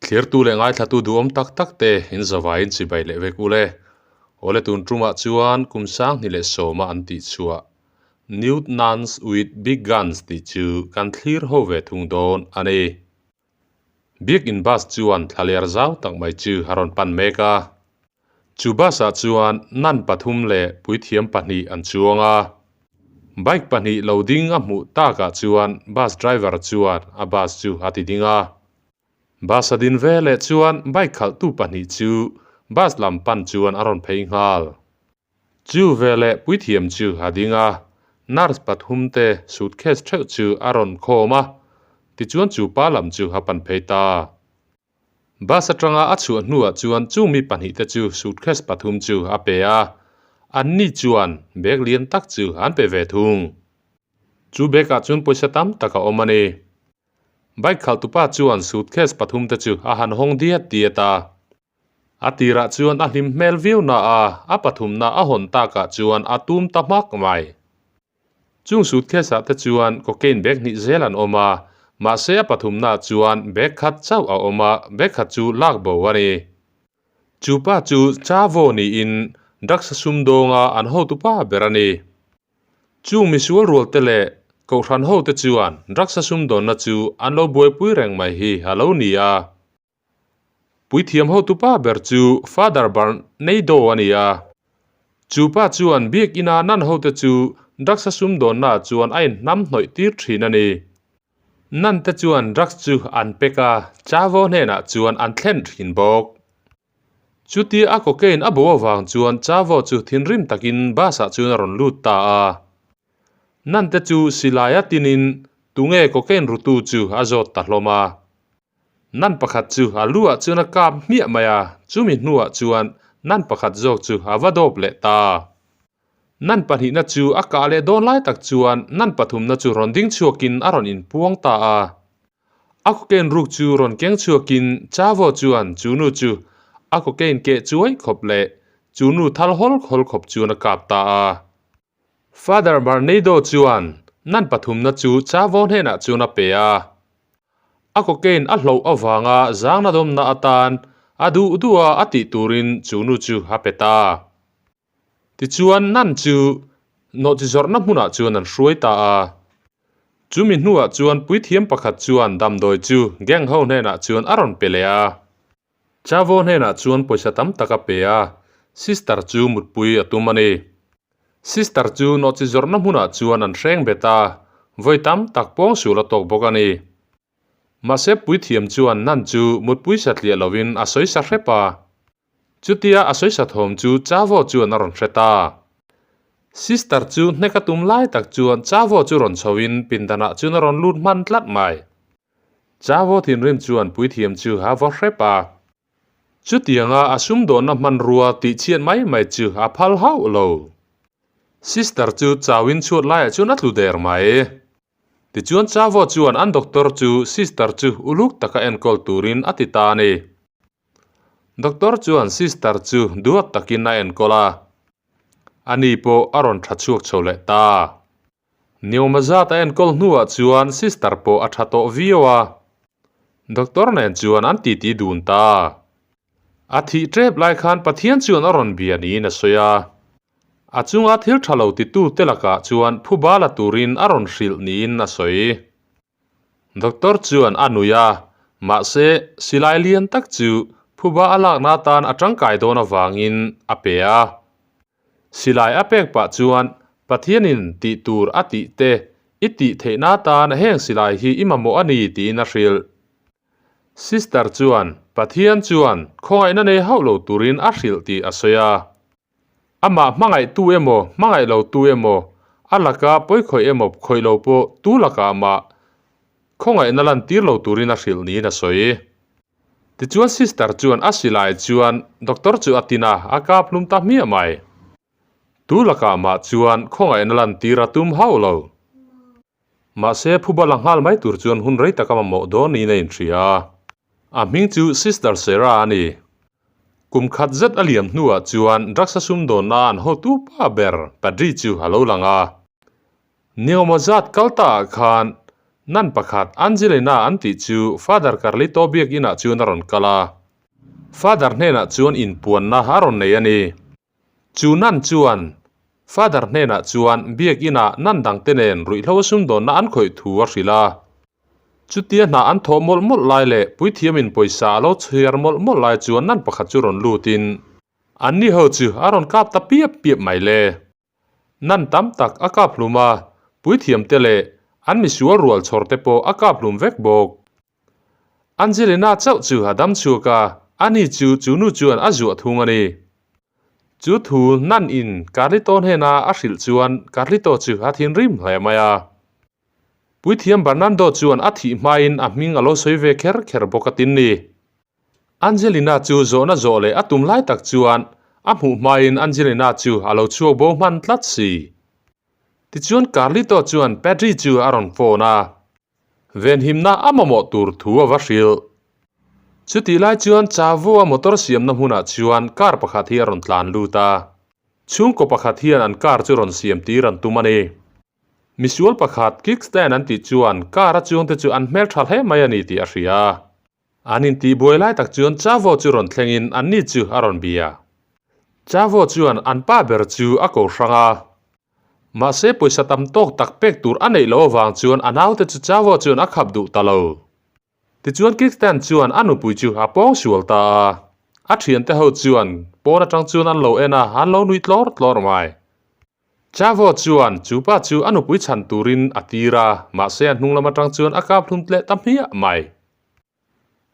Thlirtu leh ngaithlatu duhawm tak tak te in zavaiin chibai leh vek ule. Awle tun tumah chuan kum sanghnih leh sawma an tih chhuah Nude Nuns with Big Guns tih chu kan thlir ho ve thung dawn a ni. Biakin bus chuan thlaler zau tak mai chu a rawn pan mek a. Chu bus ah chuan nun pathum leh puithiam pahnih an chuang a. Bike pahnih lo ding a hmuh takah chuan bus driver chuan a bus chu a ti ding a. Bus a din veleh chuan bike khalhtu pahnih chu bus lam pan chuan a rawn phei nghal. Chu veleh puithiam chu a ding a, nurse pathum te suitcase theuh chu a rawn khawm a, tichuan chu pa lam chu a pan phei ta. Bus atanga a chhuah hnuah chuan chung mi pahnih te chu suitcase pathum chu a pe a, anni chuan bag lian tak chu an pe ve thung. Chu bag ah chuan pawisa tam tak a awm a ni. Bike khalhtupa chuan suitcase pathum te chu a han hawng diat diat a. A tirah chuan a hlim hmel viau na a, a pathumna a hawn takah chuan a tum ta hmak mai. Chung suitcase ah te chuan cocaine bag hnih zel an awm a, mahse a pathumna ah chuan bag khat chauh a awm a, bag khat chu lak bo a ni. Chu pa chu Chavo niin drugs a sumdawnga an hotupa ber a ni. Chung misual rual te leh kohhran ho te chuan drugs a sumdawnna chu an lo buaipui reng mai hi a lo ni a. Puithiam hotupa ber chu Father Barnado a ni a. Chu pa chuan biakina nan hote chu drugs a sumdawnnaah chuan a inhnam hnawih tir thin a ni. Nan te chuan drugs chu an pek a, Chavo hnenah chuan an thlen thin bawk. Chutia a cocaine a bo avang chuan Chavo chu thinrim takin bus ah chuan a rawn lut ta a. Nan te chu silai a tinin tunge cocaine rutu chu a zawt ta hlawm a. Nan pakhat chu a lu ah chuan a kap hmiah mai a, chumi hnuah chuan nan pakhat zawk chu a va dawp leh ta. Nan pahnihna chu a kah leh dawn lai tak chuan nan pathumna chu rawn ding chhuakin a rawn inpuang ta a. A cocaine ruk chu rawn keng chhuakin Chavo chuan chu nu chu a cocaine keh chuai khawp leh chu nu thal hawl hawl khawp chuan a kap ta a. Father Barnado chuan nan pathumna chu Chavo hnenah chuan a pe a. A cocaine a hloh avanga zangna dawmna atan a duh duh a a tih turin chu nu chu a pe ta. Tichuan nan chu nawhchi zawrhna hmunah chuan an hruai ta a. Chumi hnuah chuan puithiam pakhat chuan damdawi chu gang ho hnenah chuan a rawn pe leh a. Chavo hnenah chuan pawisa tam tak a pe a, sister chu mutpui a tum a ni. Sister chu nawhchi zawrhna hmunah chuan an hreng bet a, vawi tam tak pawngsual a tawk bawk a ni. Mahse puithiam chuan nan chu mutpui satliah lovin a sawi sa hrep a. Chutia a sawi sa thawm chu Chavo chuan a rawn hre ta. Sister chu hnek a tum lai tak chuan Chavo chu rawn chhoin pindanah chuan a rawn lut hman tlat mai. Chavo thinrim chuan puithiam chu a va hrep a. Chutianga a sumdawnna hmanrua tih chhiat mai mai chu a phal hauh lo. Sister chu chauin chhuat laiah chuan a tlu der mai. Tichuan Chavo chuan an doctor chu sister chu uluk taka enkawl turin a ti ta a ni. Doctor chuan sister chu duat takin a enkawl a. Ani pawh a rawn tha chhuak chho leh ta. Niawma zat a enkawl hnuah chuan sister pawh a tha tawh viau a. Doctor nen chuan an titi dun ta. A thih tep lai khan Pathian chuan a rawn bia niin a sawi a. A chunga thil tha lo titu te lakah chuan phuba la turin a rawn hrilh niin a sawi. Doctor chuan a nui a, mahse silai lian tak chu phuba a lakna atan a tangkai dawn avangin a pe a. Silai a pek pah chuan Pathianin tih tur a tih te i tih theihna atan heng silai hi i mamawh a ni tiin a hrilh. Sister chuan Pathian chuan khawngaihna nei hauh lo turin a hrilh tih a sawi a. Amah hmangaih tu emaw hmangaih lo tu emaw a laka pawi khawih emaw khawih lo pawh tu lakah mah khawngaihna lantir lo turin a hrilh niin a sawi. Tichuan sister chuan a silai chuan doctor chu a tin a, a kap hlum ta hmiah mai. Tu lakah mah chuan khawngaihna lantir a tum hauh lo. Mahse phuba la nghal mai tur chuan hun rei taka mamawh dawn niin a inhria a. A hming chu Sister Sarah a ni. Kum khat zet a liam hnuah chuan drugs a sumdawnna an hotu pa ber Padri chu a lo lang a. Ni engemaw zat kal ta ah khan Nan pakhat Angelina an tih chu Father Carlito biakinah chuan a rawn kal a. Father hnenah chuan inpuanna a rawn nei a ni. Chu Nan chuan Father hnenah chuan biakinah Nan dangte nen ruihhlo a sumdawnna an khawih thu a hrilh a. Chutia hna an thawh mawlh mawlh lai leh puithiamin pawisa a lo chhiar mawlh mawlh lai chuan Nan pakhat chu rawn lutin anni ho chu a rawn kap ta piap piap mai le. Nan tam tak a kap hlum a, puithiamte leh an misual rual chhawr te pawh a kap hlum vek bawk. Angelina chauh chu a dam chhuak a, ani chu chu nu chuan a zuah thung a ni. Chu thu Nan in Carlito hnena a hrilh chuan Carlito chu a thinrim hle mai a. Puithiam Bernardo chuan a thih hmain a hming a lo sawi ve kher kher bawk a tin ni. Angelina chu zawhna zawh leh a tum lai tak chuan a hmuh hmain Angelina chu a lo chhuak bo hman tlat si. Tichuan Carlito chuan Pedri chu a rawn phone a. Venhimna a mamawh tur thu a va hrilh. Chutih lai chuan Chavo-a motor siamna hmunah chuan car pakhat hi a rawn tlan lut a. Chhungkaw pakhat hian an car chu rawn siam tir an tum a ni. Misual pakhat kickstand an tih chuan car a chuangte chu an hmeltha hle mai a ni tih a hria. An intihbuai lai tak chuan Chavo chu rawn thlengin anni chu a rawn bia. Chavo chuan an pa ber chu a ko hrang a. Mahse pawisa tam tawk tak pek tur a neih loh avang chuan a naute chu Chavo chuan a khap duh ta lo. Tichuan Kickstand chuan a nupui chu a pawng sual ta a. A thiante ho chuan pawn atang chuan an lo en a, an lo nui tlawr tlawr mai. Chavo chuan chu pa chu a nupui chhan turin a tir a, mahse a hnung lam atang chuan a kap hlum tleh ta hmiah mai.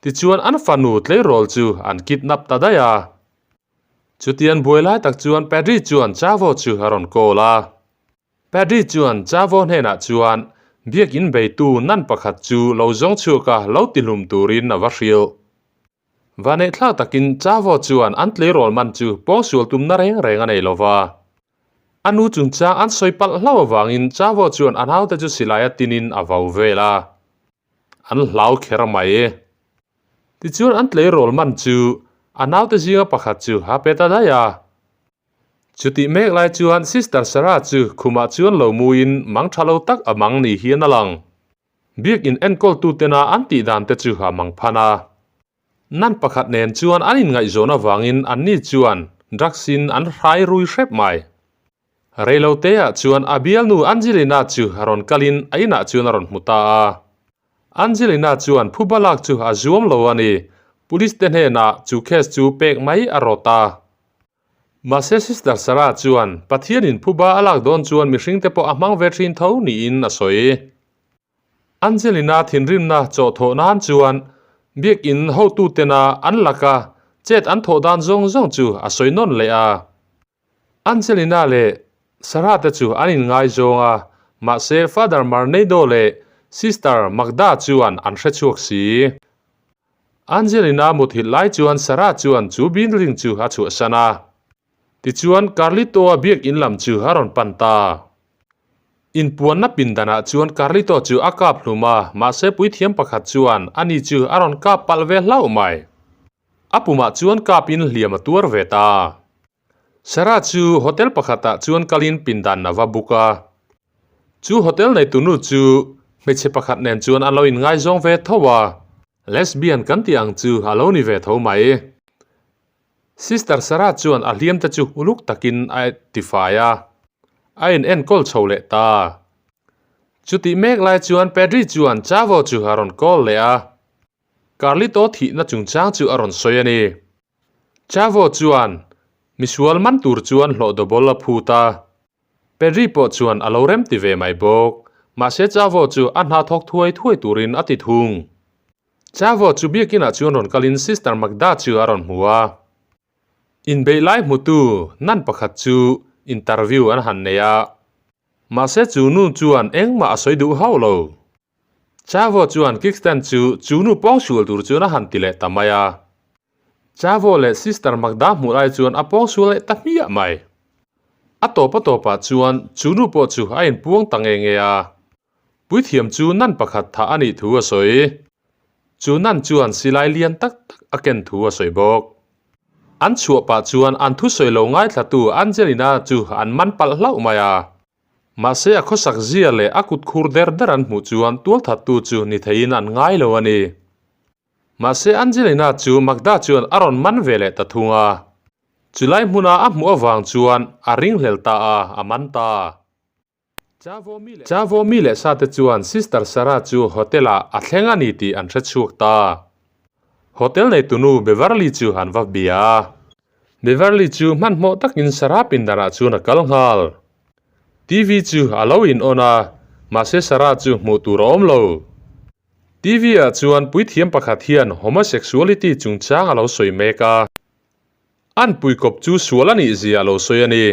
Tichuan an fanu tleirawl chu an kidnap ta daih a. Chutian buai lai tak chuan Paddy chuan Chavo chu a rawn call a. Paddy chuan Chavo hnenah chuan biakin beitu nan pakhat chu lo zawng chhuak a lo tihlum turin a va hrilh. Vaneihthlak takin Chavo chuan an tleirawl man chu pawngsual tumna reng reng a nei lo va. A nu chungchang an sawi palh hlauh avangin Chavo chuan a naute chu silai a tinin a vau vel a. An hlau kher mai. Tichuan an tleirawl man chu a naute zinga pakhat chu a pe ta daih a. Chutih mek lai chuan Sister Sarah chu khumah chuan lo muin mang tha lo tak a mang ni hian a lang. Biakin enkawltu tena an tih dan te chu a mang phan a. Nan pakhat nen chuan an inngaihzawn avangin anni chuan drugs in an hrai rui hrep mai. Reiloteah chuan a bialnu Angelina chu a rawn kalin a inah chuan a rawn hmu ta a. Angelina chuan phuba lak chu a zuam lo a ni. Police te hnenah chu case chu pek mai a rawt a. Mahse Sister Sarah chuan Pathianin phuba a lak dawn chuan mihring te pawh a hmang ve thin tho niin a sawi. Angelina thinrimna chawhthawh nan chuan biakin hotutena an laka chet an thawh dan zawng zawng chu a sawi nawn leh a. Angelina leh Sarah te chu an inngaizawng a, mahse Father Marnado leh Sister Magda chuan an hre chhuak si. Angelina muthilh lai chuan Sarah chuan chu building chu a chhuahsan a. Tichuan Carlito-a biakin lam chu a rawn pan ta. Inpuanna pindanah chuan Carlito chu a kap hlum a, mahse puithiam pakhat chuan ani chu a rawn kap palh ve hlauh mai. A pumah chuan kapin hliam a tuar ve ta. Sarah chu hotel pakhatah chuan kalin pindan a va buk a. Chu hotel neitunu chu hmeichhe pakhat nen chuan an lo inngaizawng ve tho a. Lesbian kan tih ang chu a lo ni ve tho mai. Sister Sarah chuan a hliam te chu uluk takin a tifai a, a in enkawl chho leh ta. Chutih mek lai chuan Pedri chuan Chavo chu a rawn call leh a. Carlito thihna chungchang chu a rawn sawi a ni. Chavo chuan misual man tur chuan hlawh double a phut a. Perry pawh chuan a lo rem ti ve mai bawk. Mahse Chavo chu a hna thawk thuai thuai turin a ti thung. Chavo chu biakinah chuan rawn kalin Sister Magda chu a rawn hmu a. Inbeih lai hmutu nan pakhat chu interview an han nei a. Mahse chu nu chuan engmah a sawi duh hauh lo. Chavo chuan kickstand chu chu nu pawng sual tur chuan a han ti leh ta mai a. Chavo leh Sister Magda hmuh lai chuan a pawng sual leh ta hmiah mai. A tawp a tawpah chuan chu nu pawh chu a inpuang ta nge nge a. Puithiam chu nan pakhat thah a nih thu a sawi. Chu nan chuan silai lian tak tak a ken thu a sawi bawk. An chhuah pah chuan an thusawi lo ngaithlatu Angelina chu an man palh hlauh mai a. Mahse a khawsak zia leh a kut khur der der an hmuh chuan tualthattu chu ni theiin an ngai lo a ni. Mahse Angelina chu Magda chuan a rawn man ve leh ta thung a. Chulai hmuna a hmuh avang chuan a ringhlel ta a, a man ta. Chavo mi leh sa te chuan Sister Sarah chu hotel ah a thleng a ni tih an hre chhuak ta. Hotel neitunu Beverly chu an va bia a. Beverly chu hmanhmawh takin Sarah pindanah chuan a kal nghal. TV chu a lo in on a, mahse Sarah chu hmuh tur a awm lo. TV ah chuan puithiam pakhat hian homosexuality chungchang a lo sawi mek a. An puikawp chu sual a nih zia a lo sawi a ni.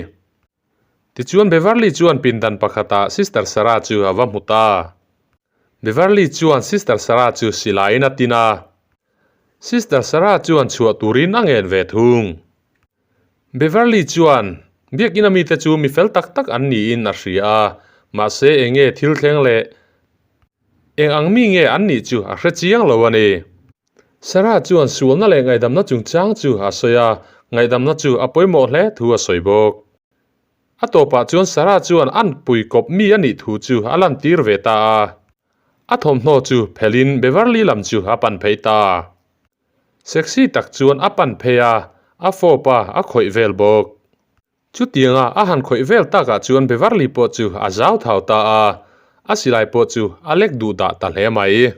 Tichuan Beverly chuan pindan pakhatah Sister Sarah chu a va hmu ta. Beverly chuan Sister Sarah chu silaiin a tin a. Sister Sarah chuan chhuah turin a ngen ve thung. Beverly chuan biakina mite chu mi fel tak tak an niin a hria a, mahse eng nge thil thleng leh eng ang mi nge an nih chu a hre chiang lo a ni. Sarah chuan sualna leh ngaihdamna chungchang chu a sawi a, ngaihdamna chu a pawimawh hle thu a sawi bawk. A tawpah chuan Sarah chuan an pui kawp mi a nih thu chu a lantir ve ta a. A thawmhnaw chu phelhin Beverly lam chu a pan phei ta. Sexy tak chuan a pan phei a, a fawp a, a khawih vel bawk. Chutianga a han khawih vel takah chuan Beverly pawh chu a zau thau ta a, a silai pawh chu a lek duh dah ta hle mai.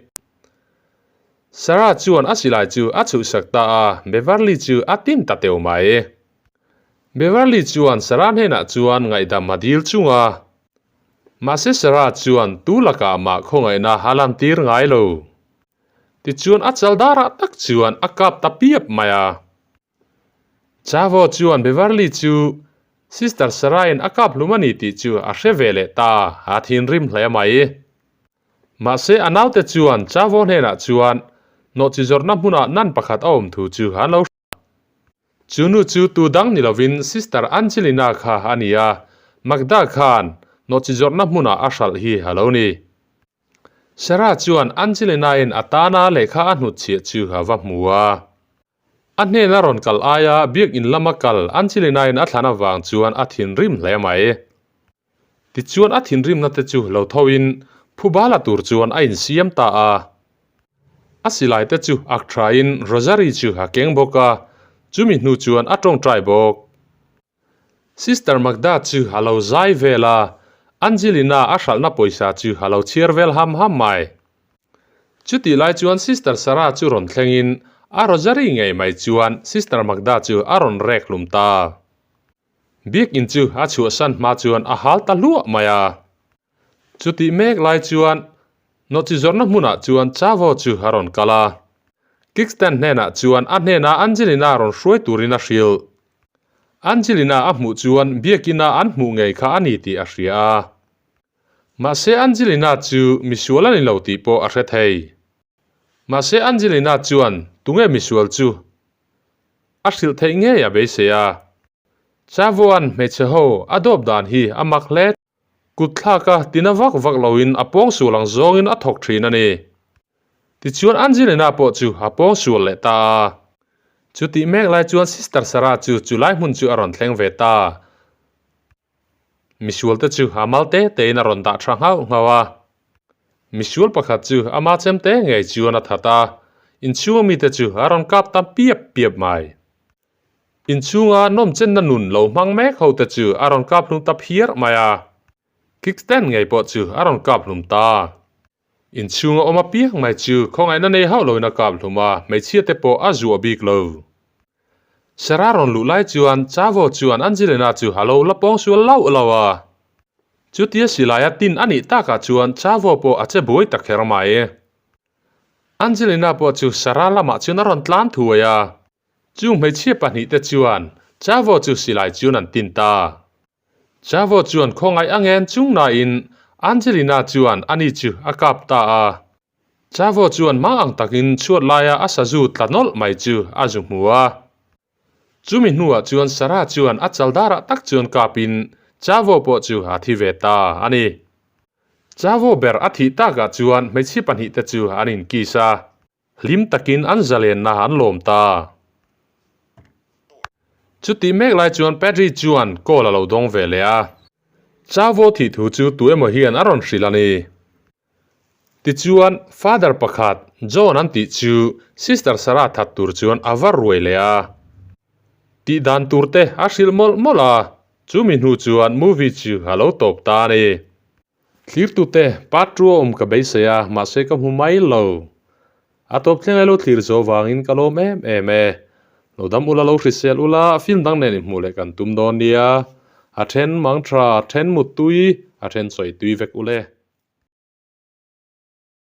Sarah chuan a silai chu a chhuhsak ta a, Beverly chu a tin ta teuh mai. Beverly chuan Sarah hnenah chuan ngaihdam a dil chung a. Mahse Sarah chuan tu lakah mah khawngaihna a lantir ngai lo. Tichuan a chal darah tak chuan a kap ta piap mai a. Chavo chuan Beverly chu Sister Sarah-in a kap hlum a ni tih chu a hre ve leh ta, a thinrim hle mai. Mahse a naute chuan Chavo hnenah chuan nawhchi zawrhna hmunah nan pakhat a awm thu chu an lo hria. Chu nu chu tu dang ni lovin Sister Angelina kha a ni a, Magda khan nawhchi zawrhna hmunah a hralh hi a lo ni. Sarah chuan Angelina-in a tana lehkha a hnutchhiah chu a va hmu a. A hnena rawn kal aia biakinn lama kal Angelina-in a thlan avang chuan a thinrim hle mai. Tichuan a thinrimna te chu lo thoin phubala tur chuan a insiam ta a. A silai te chu ak thain Rosary chu a keng bawk a, chumi hnu chuan a tawngtai bawk. Sister Magda chu a lo zai vel a, Angelina a hralhna pawisa chu a lo chhiar vel ham ham mai. Chutih lai chuan Sister Sarah chu rawn thlengin a rosary ngei mai chuan Sister Magda chu a rawn rek hlum ta. Biakinn chu a chhuahsan hma chuan a hal ta hluah mai a. Chutih mek lai chuan nawhchi zawrhna hmunah chuan Chavo chu a rawn kal a. Kickstand hnenah chuan a hnena Angelina rawn hruai turin a hrilh. Angelina a hmuh chuan biakina an hmuh ngei kha a ni tih a hria a. Mahse Angelina chu misual a ni lo tih pawh a hre thei. Mahse Angelina chuan tunge misual chu a hrilh theih ngei a beisei a. Chavoan hmeichhe ho a dawp dan hi a mak hle. Kut thlak a tina vak vak loin a pawngsual ang zawngin a thawk thin a ni. Tichuan Angelina pawh chu a pawngsual leh ta a. Chutih mek lai chuan Sister Sarah chu chulai hmun chu a rawn thleng ve ta. Misual te chu a mal te tein a rawn dah tha nghauh nghauh a. Misual pakhat chu ama chem te ngei chuan a that a, inchhunga mite chu a rawn kap ta piap piap mai. Inchhunga nawmchenna nun lo hmang mek ho te chu a rawn kap hlum ta phiar mai a. Kickstand ngei pawh chu a rawn kap hlum ta. Inchhunga awm apiang mai chu khawngaihna nei hauh loin a kap hlum a, hmeichhia te pawh a zuah bik lo. Sarah rawn luh lai chuan Chavo chuan Angelina chu a lo la pawng sual lauh lauh a. Chutia silaia tin a nih takah chuan Chavo pawh a che buai ta kher mai. Angelina pawh chu Sarah lamah chuan a rawn tlan thuai a. Chung hmeichhia pahnihte chuan Chavo chu silai chuan an tin ta. Chavo chuan khawngaih a ngen chung nain Angelina chuan ani chu a kap ta a. Chavo chuan hma ang takin chhuat laia a sazu tla nawlh mai chu a zu hmu a. Chumi hnuah chuan Sarah chuan a chaldarah tak chuan kapin Chavo pawh chu a thi ve ta a ni. Chavo ber a thih takah chuan hmeichhia pahnihte chu an inkiss a. Hlim takin an zalenna an lawm ta. Chutih mek lai chuan Padri chuan call a lo dawng ve leh a. Chavo thih thu chu tu emaw hian a rawn hrilh a ni. Tichuan, Father pakhat, John an tih chu Sister Sarah that tur chuan a va ruai leh a. Tih dan tur te a hrilh mawlh mawlh a, chumi hnu chuan movie chu a lo tawp ta a ni. Thlirtute, part two a awm ka beisei a, mahse ka hmu mai lo. A tawp thleng ai lo thlir zo vangin ka lawm em em e. Lo dam ula lo hrisel ula, film dang nen inhmuh leh kan tum dawn nia. A then mang tha, a then muttui, a then sawi tui vek ule.